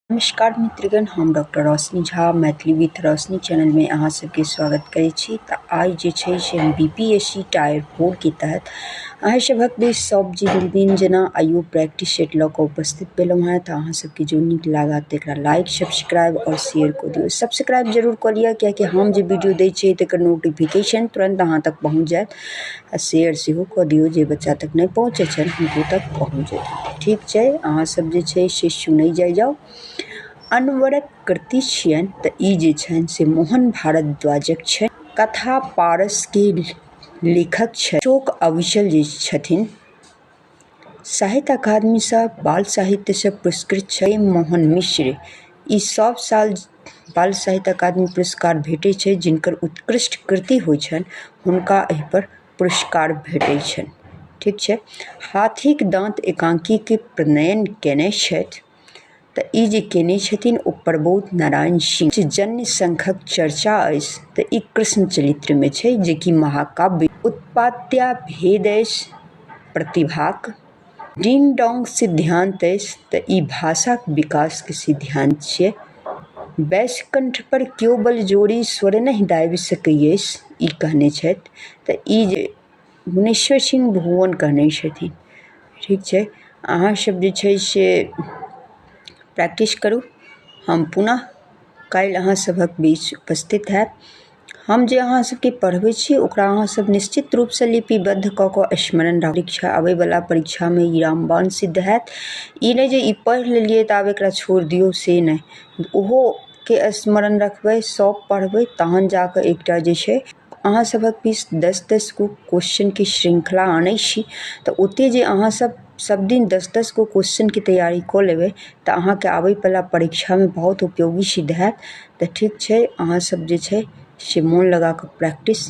नमस्कार मित्रगण, हम डॉक्टर रोशनी झा मैथिली विथ रोशनी चैनलमे अहाँ सबके स्वागत करै छी। तऽ आइ जे छै से हम बी पी एस सी टायर 4 के तहत अहाँ सभक बीच सब दिन जेना आइयो प्रैक्टिस सेट लऽ कऽ उपस्थित भेलहुँ हेँ। तऽ अहाँ सबके जो नीक लागत तऽ एकरा लाइक, सब्सक्राइब आओर शेयर कऽ दियौ। सब्सक्राइब जरूर कऽ लिअ, कियाकि हम जे वीडियो दै छियै तकर नोटिफिकेशन तुरन्त अहाँ तक पहुँच जायत। आ शेयर सेहो कऽ दियौ, जे बच्चा तक नहि पहुँचै छनि हुनको तक पहुँच जेतनि। ठीक छै, अहाँ सब जे छै से सुनै जाइ जाउ। अनवरत कृति छियनि, तऽ ई जे छनि से मोहन भारद्वाजक छनि। कथा पारसके लेखक छै अशोक अविचल जे छथिन। साहित्य अकादमीसँ बाल साहित्यसँ पुरस्कृत छै मोहन मिश्र। ई सब साल बाल साहित्य अकादमी पुरस्कार भेटै छै। जिनकर उत्कृष्ट कृति होइ छनि, हुनका एहिपर पुरस्कार भेटै छनि। ठीक छै। हाथीक दाँत एकांकीके प्रणयन केने छथि, तऽ ई जे केने छथिन ओ प्रबोध नारायण सिंह। जन्य शंखक चर्चा अछि, तऽ ई कृष्ण चरित्रमे छै, जेकि महाकाव्य। उत्पात्या भेद अछि प्रतिभाक। डिंग डोंग सिद्धांत अछि, तऽ ई भाषाक विकासके सिद्धांत छियै। वैश्यकंठ पर केओ बलजोरी स्वर नहि दाबि सकै अछि, ई कहने छथि, तऽ ई जे मुनेश्वर सिंह भुवन कहने छथिन। ठीक छै, अहाँ सब जे छै से प्रैक्टिस करू। हम पुनः काल्हि अहाँ सभक बीच उपस्थित हैब। हम जे अहाँ सबके पढ़बै छी, ओकरा अहाँ सब निश्चित रूपसँ लिपिबद्ध कऽ कऽ स्मरण राखू। परीक्षा आबैवला परीक्षामे ई रामबाण सिद्ध हैत। ई नहि जे ई पढ़ि लेलियै तऽ आब एकरा छोड़ि दियौ, से नहि। ओहोके स्मरण रखबै, सब पढ़बै, तहन जाकऽ एकटा जे छै अहाँ सभक बीच 10-10 गो क्वेश्चनके श्रृंखला आनै छी। तऽ ओते जे अहाँ सब सब दिन 10-10 गो क्वेश्चनके तैयारी कऽ लेबै, तऽ अहाँके आबैवला परीक्षामे बहुत उपयोगी सिद्ध हैत। तऽ ठीक छै, अहाँ सब जे छै से मोन लगा कऽ प्रैक्टिस